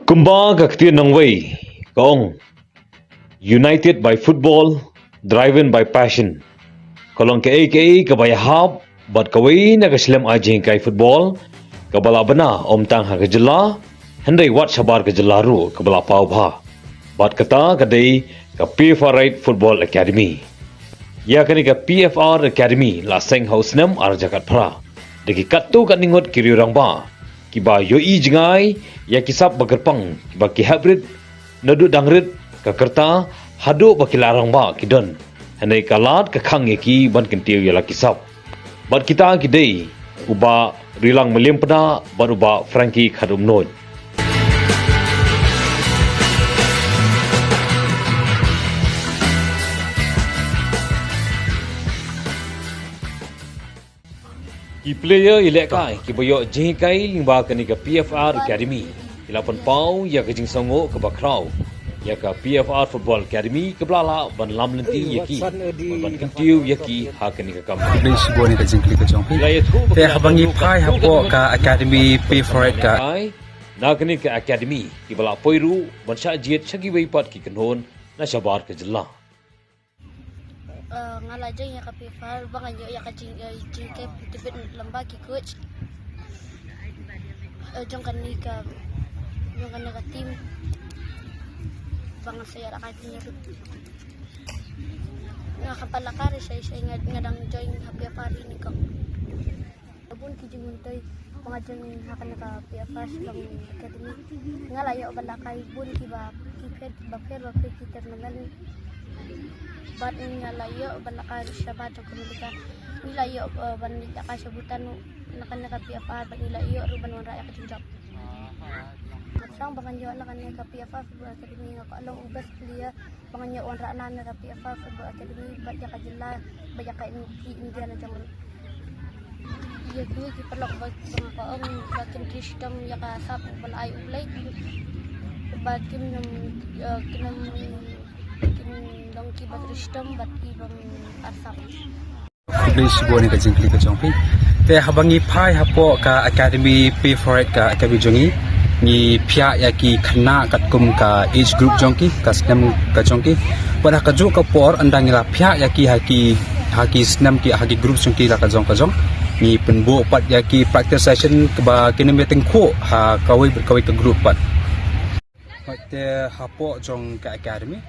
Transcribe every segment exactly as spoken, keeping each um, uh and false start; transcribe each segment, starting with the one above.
Kumba ka ktien nongwei ka ong, "United by football, driven by passion." Ka long kaei kaei kaba ïahap bad kawei na ka shlem ai jinghikai football kaba la bna ym tang ha ka jylla, hynrei wat shabar ka jylla ruh kaba la paw bha. Bad kata ka dei ka P F R Eight Football Academy. Ïa kane ka P F R Academy la seng ha u snem ar hajar khatphra da ki katto katne ngut ki riew rangbah kiba ïohi jngai ïa ki sap ba kyrpang, kiba ki hap rit, naduh dang rit ka kyrta haduh ba ki la rangbah ki don. Hynrei ka lad ka khang ïa ki ban kyntiew ïa la ki sap. Bad kita ki dei u Bah Rilang Mylliem Pdeng bad u Bah Frankie Khatumnuid. Ki player ïalehkai kiba ïoh jinghikai lyngba kane ka P F R Academy ki la pynpaw ïa ka jingsngewnguh kaba khraw ïa ka P F R Football Academy kaba la lah ban lam lynti ïa ki, ban kyntiew ïa ki ha kane ka kam. Khublei shibun ïa ka jingkylli ka jong phi. Te haba ngi phai hapoh ka Academy P F R Eight ka, na kane ka Academy kiba la poi ruh ban shah jied sha kiwei pat ki kynhun na shabar ka jylla. Eh, nga la join ïa ka P F R ba ngan ïoh ïa ka jing, eh, jingkyrkhu tbit lem bad ki coach, eh, jong kane ka, jong kane ka team ba ngan sa ïalehkai pynïaid. Nga khampat lehkai shisha, shisha nga, nga dang join ha P F R ïa kane ka. Bun ki jingmyntoi ba nga join ha kane ka P F R Shillong Academy. Nga la ïoh ban lehkai bun kiba, ki pher, ba pher ba pher ki tournament. Bad nga la ïoh ban lehkai shabar jong ka Amerika. Ngi la ïoh, eh, ban lehkai sha Bhutan na kane ka P F R bad ngi la ïoh ruh ban wanrah ïa ka jingjop. Nga sdang ba ngan ïoh na kane ka P F R Football Academy, nga kwah long u best player ba ngan ïoh wanrah na kane ka P F R Football Academy bad ïa ka jylla bad ïa ka India la jong ruh. Ïa kiwei ki paralok ba, ba nga kwah ong ba kin trei shitom ïa ka sap ba la ai U Blei, ba kin nym, eh, kin nym, kin long kiba trei shitom bad kiba arsap. Khublei shibun ïa ka jingkylli ka jong phi. Te haba ngi phai hapoh ka Academy P F R Eight ka Academy jong ngi, ngi phiah ïa ki khynnah katkum ka age group jong ki, ka snem ka jong ki. Bad ha kajuh ka por ynda ngi la phiah ïa ki ha ki, ha ki snem ki, ha ki group jong ki la ka jong ka jong, ngi pynbud pat ïa ki practice session kaba kin ym ïa tyngkhuh ha kawei bad kawei ka group pat. Te hapoh jong ka Academy,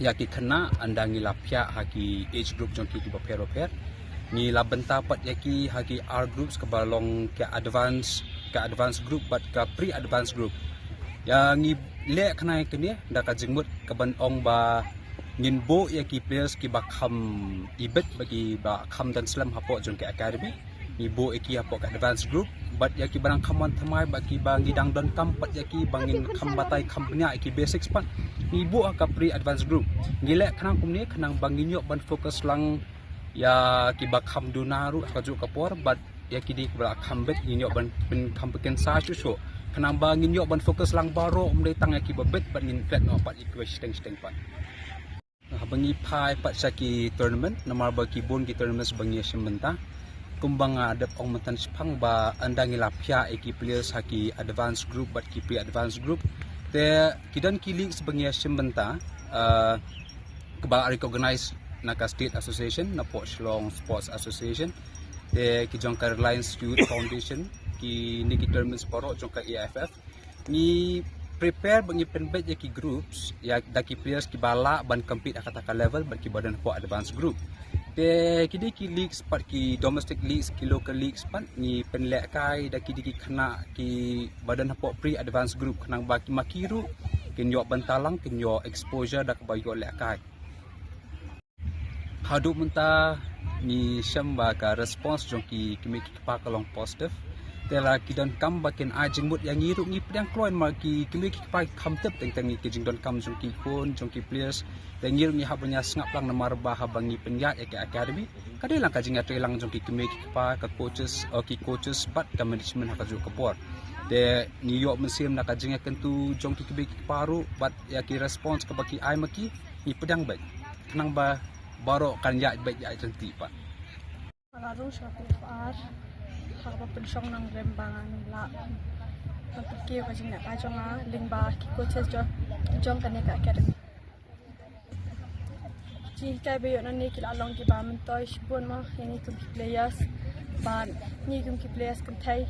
ïa ki khynnah ynda ngi la phiah ha ki age group jong ki kiba pher ba pher, ngi la bynta pat ïa ki ha ki ar groups kaba long ka advance, ka advance group bad ka pre-advance group. Ïa ngi leh kane kane da ka jingmut kaban ong ba ngin buh ïa ki players kiba kham ibit bad kiba kham don slem hapoh jong ka Academy. Ngi buh ïa ki hapoh ka advance group bad ïa kiba dang kham wan thymmai bad kiba ngi dang donkam pat ïa ki ba ngin kham batai kham bniah ïa ki basics pat, ngi buh ha ka pre-advance group. Ngi leh khnang kumne khnang ba ngin ïoh ban focus lang ïa kiba kham duna ruh ha kajuh ka por bad ïa ki dei kiba la kham bit ngin ïoh ban pyn, kham pynkynsha shuh shuh khnang ba ngin ïoh ban focus lang baroh, ym dei tang ïa kiba bit bad ngin klet noh pat ïa kiba shiteng shiteng pat. Haba ngi phai pat sha ki tournament, namar ba ki bun ki tournaments ba ngi ïashim bynta. Kumba nga dep ong mynta shaphang ba ynda ngi la phiah ïa ki players ha ki advance group bad ki pre-advance group, te ki don ki leagues ba ngi ïashim bynta, eh, kaba recognize na ka State Association, napoh Shillong Sports Association, te ki jong ka Reliance Youth Foundation, kine ki tournaments baroh jong ka A I F F. Ngi prepare bad ngi pynbeit ïa ki groups, ïa da ki players kiba lah ban compete ha kata ka level bad kiba don hapoh advance group. Te ki dei ki leagues pat, ki domestic leagues, ki local leagues pat, ngi pynlehkai da ki dei ki khynnah kiba don hapoh pre-advance group khnang ba ki ma ki ruh kin ïoh bynta lang, kin ïoh exposure da kaba ïoh lehkai. Haduh mynta ngi shem ba ka response jong ki kmie ki kpa ka long positive. Te la ki donkam ba kin ai jingmut ïa ngi ruh, ngi pdiang kloi namar ki kmie ki kpa ki kham tip teng teng ïa ki jingdonkam jong ki khun jong ki players. Te ngi ruh ngi hap ban ïa sngap lang namar ba haba ngi pynïaid ïa ka academy, ka dei lang ka jingïatreilang jong ki kmie ki kpa, ka coaches, oh, ki coaches bad ka management ha kajuh ka por. Te ngi ïoh mynsiem na ka jingïakyntu jong ki kmie ki kpa ruh bad ïa ki response kaba ki ai ma ki, ngi pdiang beit khnang ba baroh kan ïaid beit ïaid ryntih pat. Nga la rung sha P F R ha kaba pynshong nongrim ba ngan lah Ki ka jingleh ka jong nga lyngba ki coaches jong, jong kane ka academy. Jinghikai ba ïoh nangne ki la long kiba myntoi shibun mo, ïa ngi kum ki players. Bad ngi kum ki players kynthei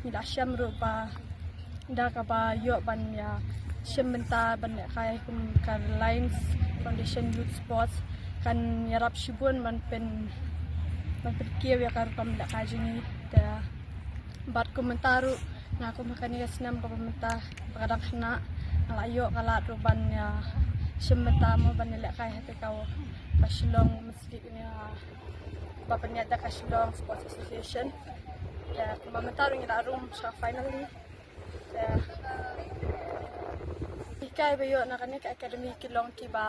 ngi la shem ruh ba da kaba ïoh ban ïa shim bynta ban lehkai kum ka Reliance Foundation Youth Sports kan ïarap shibun ban pyn, ban pynkiew ïa ka rukom lehkai jong ngi. Te bad kum mynta ruh nga kum ha kane ka snem kaba mynta ba ka dang khynnah, nga la ïoh ka lad ruh ban ïa shim bynta mo ban ïa lehkai ha te ka, ka Shillong Municipal, ïa ba pynïaid da ka Shillong Sports Association. Ïa kumba mynta ruh ngi la rung sha final ni. Ïa hikai ba ïoh na kane ka academy ki long kiba,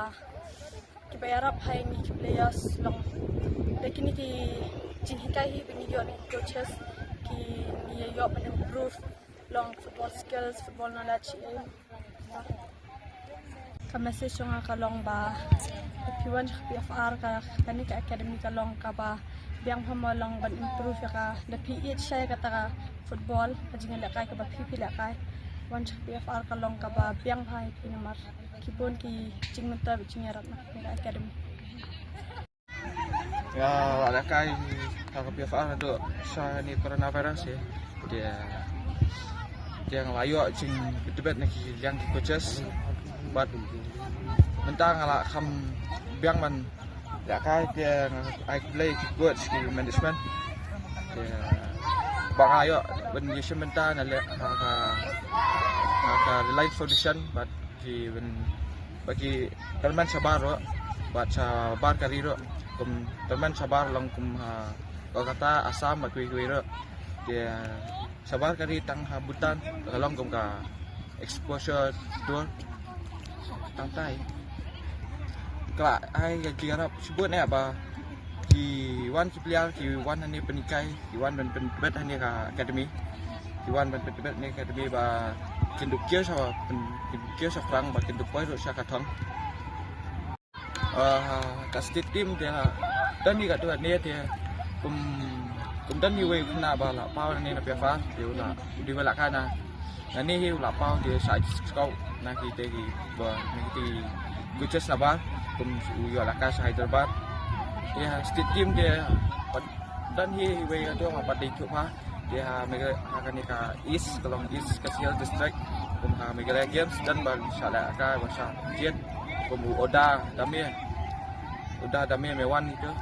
kiba ïarap ha ngi ki players long. Te kine ki jinghikai hi ba ngi ïoh na ki coaches ki ngi ïoh ban improve long football skills, football knowledge. Ka message jong nga ka long ba phi wan sha ka P F R, ka kane ka academy ka long kaba biang bha mo long ban improve ïa ka, da phi ïeit shai kata ka football, ka jinglehkai kaba phi phi lehkai. Wan sha ka P F R ka long kaba biang bha ïa phi namar ki bun ki jingmyntoi bad jingïarap na kane ka academy. Nga la lehkai ha ka P F R naduh sha ni coronavirus, eh. Te, te nga la ïoh jingtbit na ki liang ki coaches. Bad mynta nga la kham biang ban lehkai, te nga ai khublei ki coach, ki management. Te ba nga ïoh ban ïashim bynta na leh ha ka, ha ka Reliance Foundation bad ki ban, ba ki tymmen shabar ruh, bad shabar ka ri ruh, kum tymmen shabar long kum ha Kolkata, Assam bad kiwei kiwei ruh. Te shabar ka ri tang ha Bhutan ka long kum ka exposure tour. Tang tai. Ka la ai ka jingïarap shibun eh ba ki wan ki player ki wan hangne pynhikai, ki wan ban pynbeit hangne ka academy. Ki wan ban pynbeit hangne ka academy ba kin duh kiew sha, kin duh kiew sha Prang ba kin duh poi ruh sha ka thong. Ah, ka state team te ha don hi katto katne te kum, kum don hi uwei u khynnah ba la paw nangne na P F R te u la, u dei uba la kai na Nangne hi u la paw te sa scout na ki te ki ba na ki te coaches na bar kum u ïoh la kai sha Hyderabad. Te ha state team te pat don hi uwei ka to ma pat dei thuh pha. Te ha Meghalaya ha kane ka East ka long East Khasi Hills District kum ha Meghalaya Games don ba sa la kai ba sa jied kum u Oda Dame. Oda Dame me wan hi to.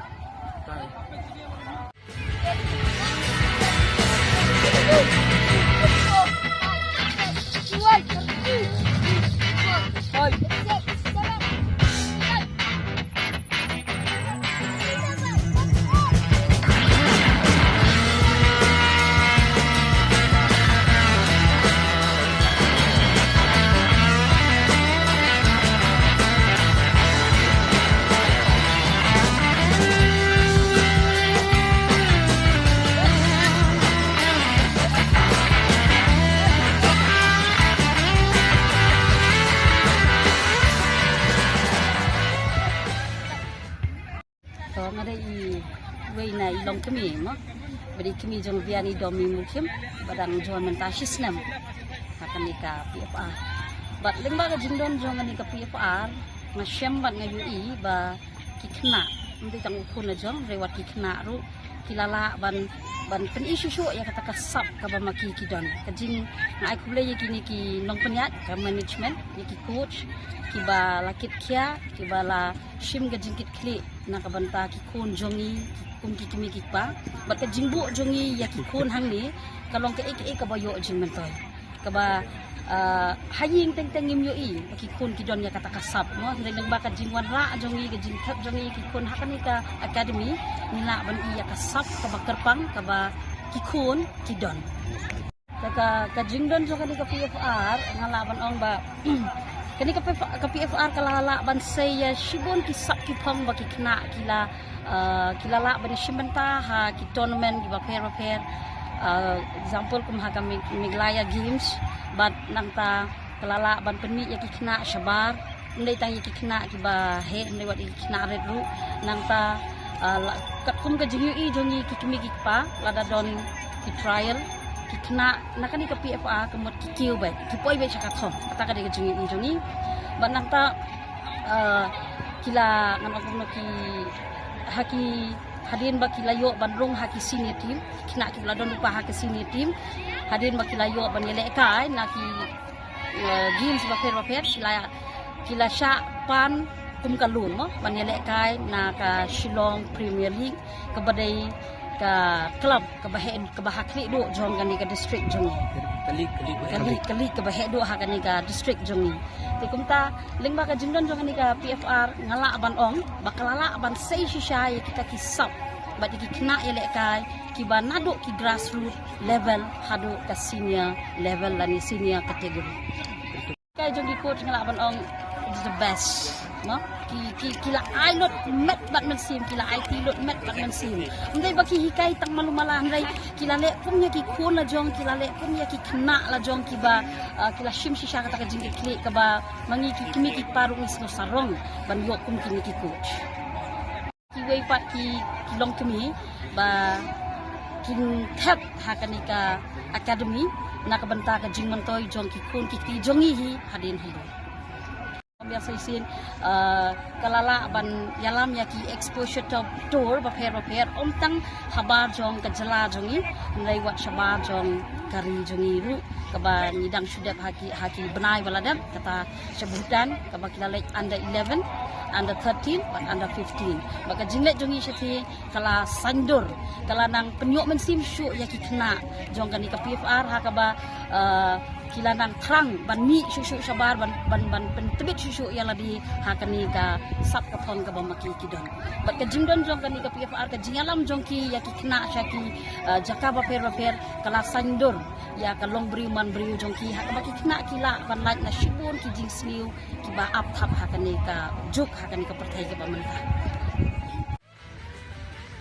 To nga dei i wei na i longkmie mo. Ba dei kmie jong Biani Domi Mukim ba dang join mynta shi snem ha kane ka P F R. Bad lyngba ka jingdon jong kane ka P F R nga shem bad nga ïohi ba ki khynnah, ym dei tang u khun la jong, hynrei wat ki khynnah ruh ki la lah ban, ban pyni shuh shuh ïa kata ka sap kaba ma ki ki don. Ka jing, nga ai khublei ïa kine ki nongpynïaid, ka management, ïa ki coach kiba la kit khia, kiba la shim ka jingkitkhlieh na ka bynta ki khun jong ngi kum ki kmie ki kpa. Bad ka jingbuh jong ngi ïa ki khun hangne ka long kaei kaei kaba ïoh jingmyntoi. Kaba, ah, ha ïing teng teng ngim ïohi ba ki khun ki don ïa kata ka sap mo. Hynrei lyngba ka jingwanrah jong ngi, ka jingthep jong ngi ki khun ha kane ka academy, ngi lah ban i ïa ka sap kaba kyrpang kaba ki khun ki don. Ka, ka, ka jingdon jong kane ka P F R nga lah ban ong ba kane ka P F R, ka P F R ka la lah ban sei ïa shibun ki sap ki phong ba ki khynnah ki la, ah, ki la lah ban ïashim bynta ha ki tournament kiba pher ba pher. Ah, example kum ha ka Meg-, Meghalaya Games bad nangta ka la lah ban pynmih ïa ki khynnah shabar. Ym dei tang ïa ki khynnah kiba heh, hynrei wat ïa ki khynnah rit ruh. Nangta, ah, la, katkum ka jingïohi jong ngi ki kmie ki kpa, lada don ki trial, Ki khynnah na kane ka P F R ka mut ki kiew beit, ki poi beit sha ka thong. Kata ka dei ka jingïohi jong ngi. Bad nangta, eh, ki la, ngan ong kumno, ki, ha ki, hadien ba ki la ïoh ban rung ha ki senior team, ki khynnah kiba la don lypa ha ki senior team, hadien ba ki la ïoh ban ïalehkai na ki, eh, games bapher bapher, ki la, ki la shah pan kum ka lum mo, ban ïalehkai na ka Shillong Premier League, kaba dei ka club kaba heh, kaba ha khlieh duh jong kane ka district jong ngi. Ka league, ka league. Ka league, ka league kaba heh duh ha kane ka district jong ngi. Te kumta, lyngba ka jingdon jong kane ka P F R, nga lah ban ong ba ka la lah ban sei shisha ïa kita ki sap bad ïa ki khynnah ïalehkai kiba naduh ki grassroots level haduh ka senior level lane senior category. Kai jong ki coach nga lah ban ong it's the best. No? Ki, ki, ki la ai lut met bad mynsiem, ki la aiti lut met bad mynsiem. Hynrei ba ki hikai tang malu mala, hynrei ki la leh kum ïa ki khun la jong, ki la leh kum ïa ki khynnah la jong kiba, ah, ki la shim shisha kata ka jingkitkhlieh kaba ma ngi ki kmie ki kpa ruh ngi sngewsarong ban ïoh kum kine ki coach. Kiwei pat ki, ki longkmie ba kin thep ha kane ka academy na ka bynta ka jingmyntoi jong ki khun ki kti jong ngi hi hadien hi. Ym ïa shisien, eh, ka la lah ban ïalam ïa ki exposure to-, tour bapher bapher, ym tang habar jong ka jylla jong ngi, hynrei wat shabar jong ka ri jong ngi ruh, kaba ngi dang shu dep ha ki, ha ki bnai ba la dep, kata sha Bhutan, kaba ki la leit under eleven, under thirteen, bad under fifteen. Bad ka jingleit jong ngi shatei ka la saiñdur, ka la nang pynïoh mynsiem shuh ïa ki khynnah jong kane ka P F R ha kaba, eh, ki la nang thrang ban mih shuh shuh shabar ban, ban, ban pyntbit shuh shuh ïa lade ha kane ka sap ka phong kaba ma ki ki don. Bad ka jingdon jong kane ka P F R, ka jingïalam jong ki ïa ki khynnah sha ki, eh, jaka bapher bapher, ka la saiñdur ïa ka longbriew manbriew jong ki ha kaba ki khynnah ki lah ban lait na shibun ki jingsniew kiba ap thap ha kane ka juk, ha kane ka pyrthei kaba mynta.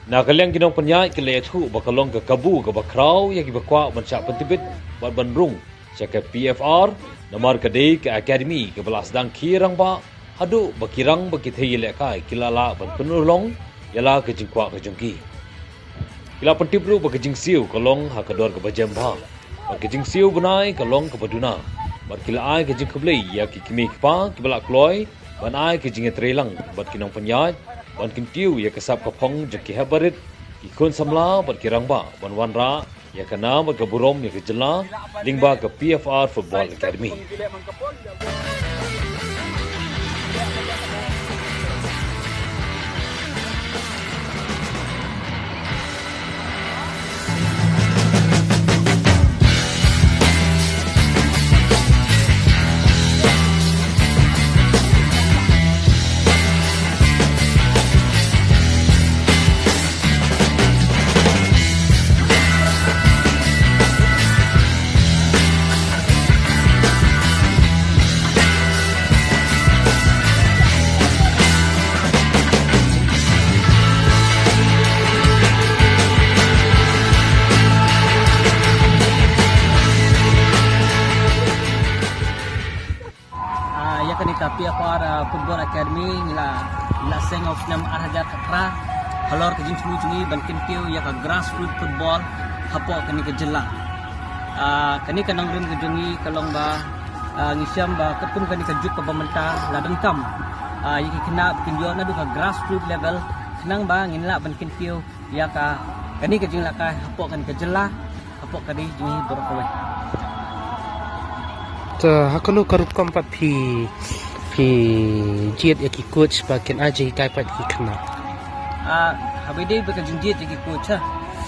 Na ka liang ki nongpynïaid ki la ïathuh ba ka long ka kabu kaba khraw ïa kiba kwah ban shah pyntbit bad ban rung sha ka P F R, namar ka dei ka academy kaba la sdang khie rangbah, haduh ba ki rang bad ki thei ïalehkai ki la lah ban pynurlong ïa la ka jingkwah ka jong ki. Ki la pyntip ruh ba ka jingsiew ka long ha ka dor kaba jem bha, bad ka jingsiew bnai ka long kaba duna. Bad ki la ai ka jingkhublei ïa ki kmie ki kpa kiba la kloi ban ai ka jingïatreilang bad ki nongpynïaid ban kyntiew ïa ka sap ka phong jong ki hep barit, ki khun samla bad ki rangbah ban wanrah ïa ka nam bad ka burom ïa ka jylla lyngba ka P F R Football Academy. Ah, ïa kane ka P F R, ah, Football Academy ngi la, ngi la seng ha u snem ar hajar khatphra halor ka jingthmu jong ngi ban kyntiew ïa ka grassroots football hapoh kane ka jylla. Ah, kane ka nongrim ka jong ngi ka long ba, ah, ngi shem ba katkum kane ka juk kaba mynta la donkam, ah, ïa ki khynnah ba kin ïoh naduh ka grassroots level khnang ba ngin lah ban kyntiew ïa ka, kane ka jinglehkai hapoh kane ka jylla, hapoh ka ri jong ngi baroh kawei. Te ha kano ka rukom pat phi, phi jied ïa ki coach ba kin ai jinghikai pat ki khynnah? Ah, haba ïadei bad ka jingjied ïa ki coach, ha.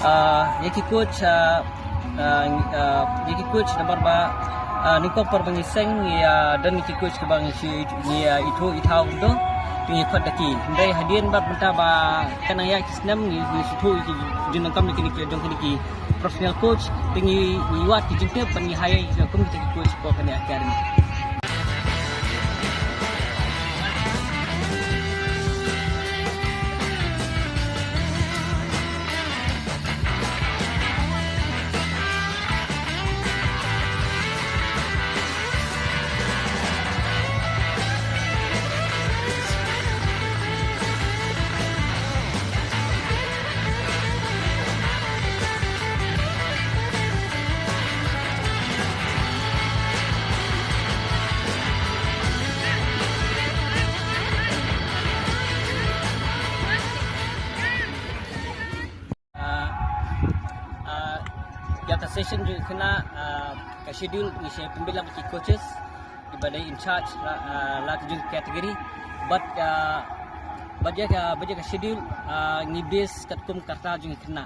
Ah, ïa ki coach, ah, ah, ah, ïa ki coach namar ba, ah, nyngkong por ba ngi seng ngi, ah, don ki coach kiba ngi shu, ngi, ah, ithuh ithaw kumto. Te ngi khot da ki. Hynrei hadien bad mynta ba ka nang ïaid ki snem ngi, ngi shu ithuh ïa ki jingdonkam ïa kine ki, jong kine ki professional coach, te ngi, ngi wad ki jingtip ban ngi hire ïa kum kita ki coach hapoh kane academy. Session jong khynnah, ah, ka schedule ngi sa pynbit lang ki coaches kiba dei in charge la, ah, la ka jong category. But, ah, but ïa ka, but ïa ka schedule, ah, ngi base katkum ka rta jong khynnah.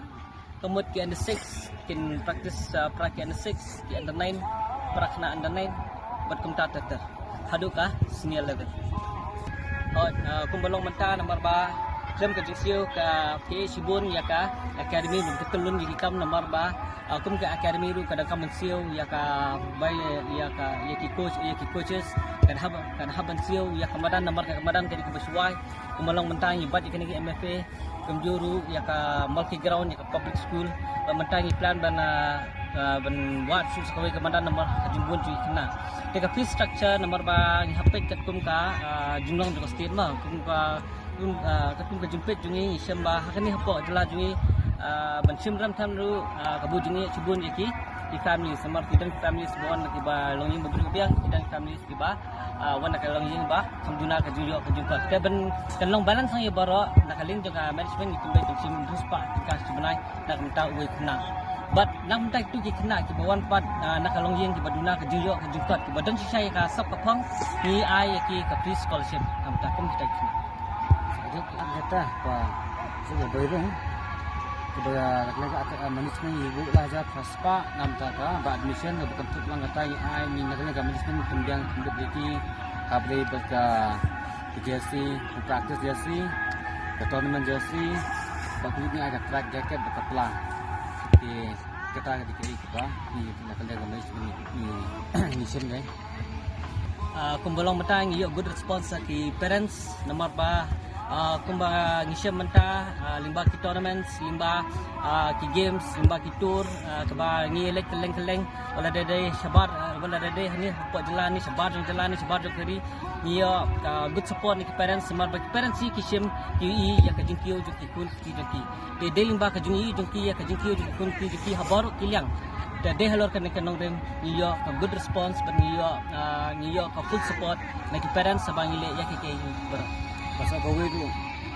Ka mut ki under six kin practice, ah, para ki under six, ki under nine, para khynnah under nine, bad kumta ter ter haduh ka senior level. Hooid, ah, kumba long mynta namar ba khlem ka jingsiew ka phi shibun ïa ka academy, ban kynlun ïa ki kam namar ba, ah, kum ka academy ruh ka dang kam ban siew ïa ka bai, ïa ka, ïa ki coach, ïa ki coaches, ka dang hap, ka dang hap ban siew ïa ka madan namar ka madan ka dei kaba shuwa. Kumba long mynta ngi bat ïa kane ka M F A, kumjuh ruh ïa ka multi ground, ïa ka public school. Ba mynta ngi plan ban, ah, ah, ban wad shuh sa kawei ka madan namar ka jingbun jong ki khynnah. Te ka fee structure namar ba ngi hap peit katkum ka, ah, jinglong jong ka state ma, kum ka, kum, ah, katkum ka jingpeit jong ngi, ngi shem ba ha kane hapoh jylla jong ngi, ah, ban shim rem than ruh, ah, kabu jong ngi shibun ïa ki, ki families, namar ki don families ba wan kiba long ïing ba briew biang, ki don families kiba, ah, wan na ka longïing ba kham duna ka jingïoh ka jingkot. Te ban kan long balance ïa baroh na ka liang jong ka management, ngi kynduh ban shim hynriew spah tyngka shi bnai na ka bynta uwei u khynnah. Bad na ka bynta kitu ki khynnah kiba wan pat, ah, na ka longïing kiba duna ka jingïoh ka jingkot, kiba don shisha ïa ka sap ka phong, ngi ai ïa ki ka free scholarship. Ka bynta kum kita ki khynnah. Ade, ade ta pa, shu ba doi dong. Kiba, ah, na ka liang ka, ah, management ngi buh la hajar phra spah namar ka ba admission, kaba kynthup lang kata ngi ai, ngi na ka liang ka management pynbiang pynbit ïa ki, haba dei bad ka, ka jersey, ka practice jersey, ka tournament jersey, bad ngi ai ka track jacket bad ka pla. Te kata ka dei kaei kaba ngi na ka liang ka management ngi, ngi, ngi shem dei. Ah, kumba long mynta ngi ïoh good response na ki parents namar ba, ah, kumba ngi shem mynta, ah, lyngba ki tournaments, lyngba, ah, ki games, lyngba ki tour, ah, kaba ngi leit kylleng kylleng, wat la dei dei shabar, ah, wat la dei dei hangne hapoh jylla ne shabar jong jylla ne shabar jong ka ri, ngi ïoh, ah, good support na ki parents namar ba ki parents hi ki shem, ki ïohi ïa ka jingkiew jong ki khun ki jong ki. Te dei lyngba ka jingïohi jong ki ïa ka jingkiew jong ki khun ki jong ki ha baroh ki liang. Te dei halor kane ka nongrim ngi ïoh ka good response bad ngi ïoh, ah, ngi ïoh ka full support na ki parents haba ngi leh ïa kiei kiei baroh. Bad sa kawei ruh,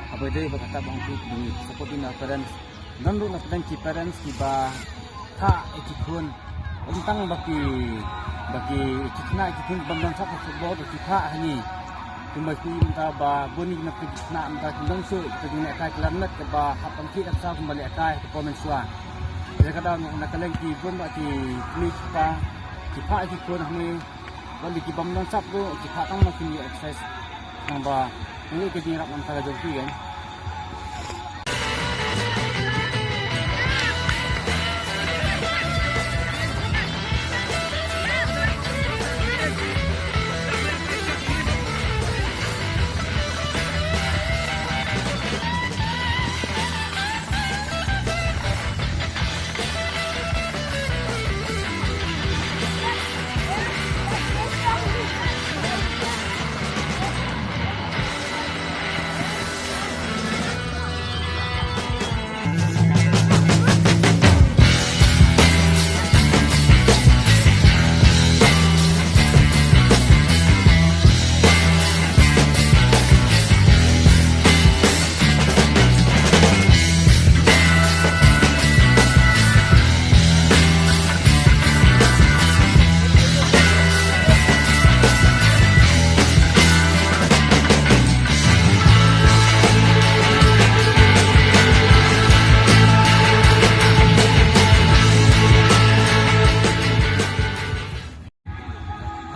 haba dei ba kata ba ong ki, ngi support ïa na parents. Don ruh na pdeng ki parents kiba thah ïa ki khun. Ym tang ba ki, ba ki, ki khynnah ki khun bym don sap ha football, ba ki thah hangne. Kumba ki mynta ba bun ki na ki khynnah mynta ki don shuh, kita ki lehkai ki lyndet kaba hap ban ki daksa kumba lehkai ha ka por mynshuwa. Ïa ka daw na ka liang ki bun ba ki kmie ki kpa ki phah ïa ki khun hangne. Ba ki bym don sap ruh ki phah tang ba kin ïa exercise. Nang ba ngi ka jingïarap mynta ka jong ki kan.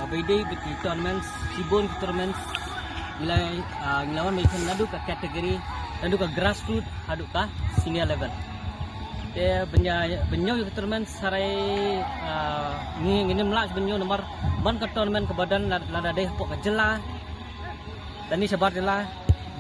Ah, ba ïadei bad ki tournaments, shibun ki tournaments, ngi la, ah, ngi la wan mynta naduh ka category, naduh ka grassroots haduh ka senior level. Te ban ïa, ban ñiew ïa ka tournament sarai, ah, ngi, ngim lah ban ñiew namar ban ka tournament kaba don la, lada dei hapoh ka jylla lane shabar jylla,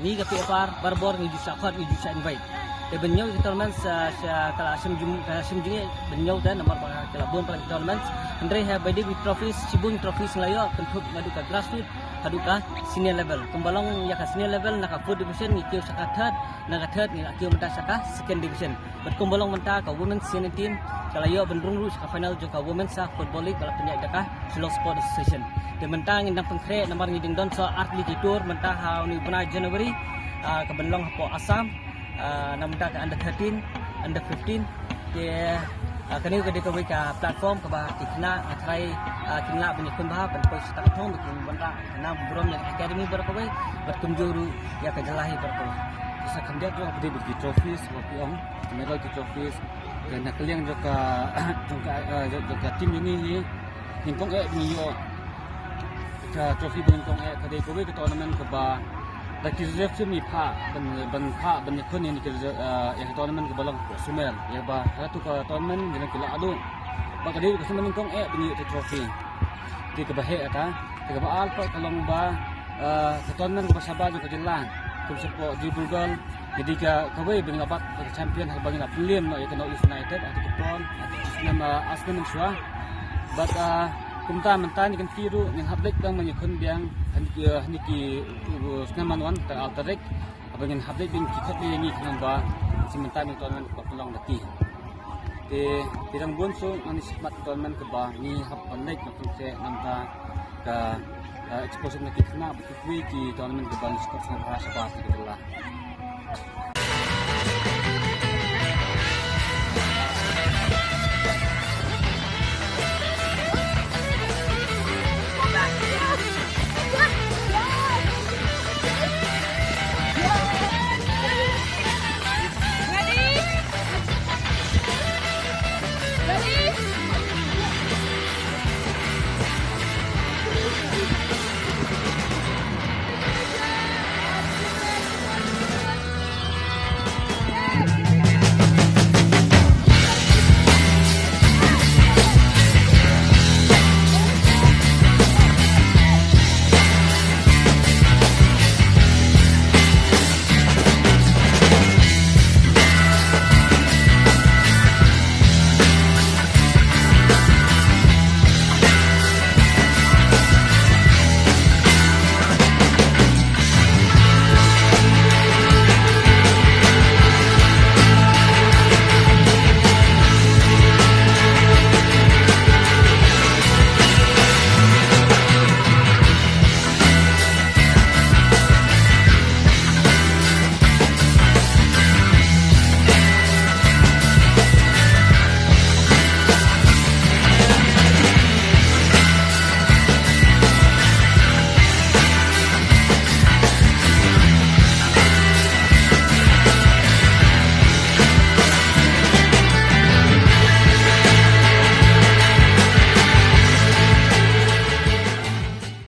ngi ka P F R barabor ngi ju shah khot, ngi ju shah invite. Te ban ñiew ïa ka tournament sa, sa ka la shim jing, ka la shim jingeh ban ñiew te namar ba ka la bun palat ki tournament. Hynrei ha ba ïadei bad ki trophies, shibun trophies ngi la ïoh kynthup naduh ka grassroots haduh ka senior level. Kumba long ïa ka senior level, na ka fourth division ngi kiew sha ka third, na ka third ngi la kiew mynta sha ka second division. Bad kumba long mynta ka Women's Senior Team ka la ïoh ban rung ruh sha ka final jong ka Women's, ah, Football League ba la pynïaid da ka Shillong Sport Association. Te mynta ngin dang pynkhreh namar ngi dang don sa artylli ki tour mynta ha une u bnai January, ah, ka ban long hapoh Assam, ah, na mynta ka under thirteen, under fifteen, Te, ah, kane ka dei kawei ka platform kaba ki khynnah, ah, trai, ah, kin lah ban ïakhun bha, ban poi sha kata ka thong, ba kin wanrah ka nam burom ïa ka academy baroh kawei, bad kumjuh ruh ïa ka jylla hi baroh kawei. Te sa khyndiat ruh ka dei bad ki trophies, ba ki ong, ka medal, ki trophies, ka na ka liang jong ka, jong ka, ah, jong, jong ka team jong ngi hi, nyngkong eh ba ngi ïoh ka trophy ba nyngkong eh, ka dei kawei ka tournament kaba da ki reserve team ngi phah ban, ban phah ban ïakhun ïa ka reserve, eh, ïa ka tournament kaba long ka Sumer, ïa ba ha tu ka tournament ngi long ki la adu. Ba ka dei ka Sumer nyngkong eh ba ngi ïoh ka trophy. Te kaba heh kata, te kaba ar pat ka long ba, eh, ka tournament kaba shabar jong ka jylla, kum shapoh Dibrugarh, ka dei ka kawei ba ngi la bat ka champion, haba ngi la pynliem noh ïa ka North East United ha tu ka por, ha tu ka snem, ah, ar snem mynshuwa. Bad, ah, kumta mynta ngi kynti ruh ngin hap leit tang ban ïakhun biang ha kine ki, uh, snem ban wan, tang ar tarik. Haba ngin hap leit biang ki khot ïa ngi khnang ba shu mynta ngi tournament ba pynlong da ki. Te, te dang bun shuh ngan ïa smat tournament kaba ngi hap ban leit ban pynkhreh namar ka, ah, exposure na ki khynnah bad kiwei ki tournament kaba ngi smat sngewbha shabar na ka jylla.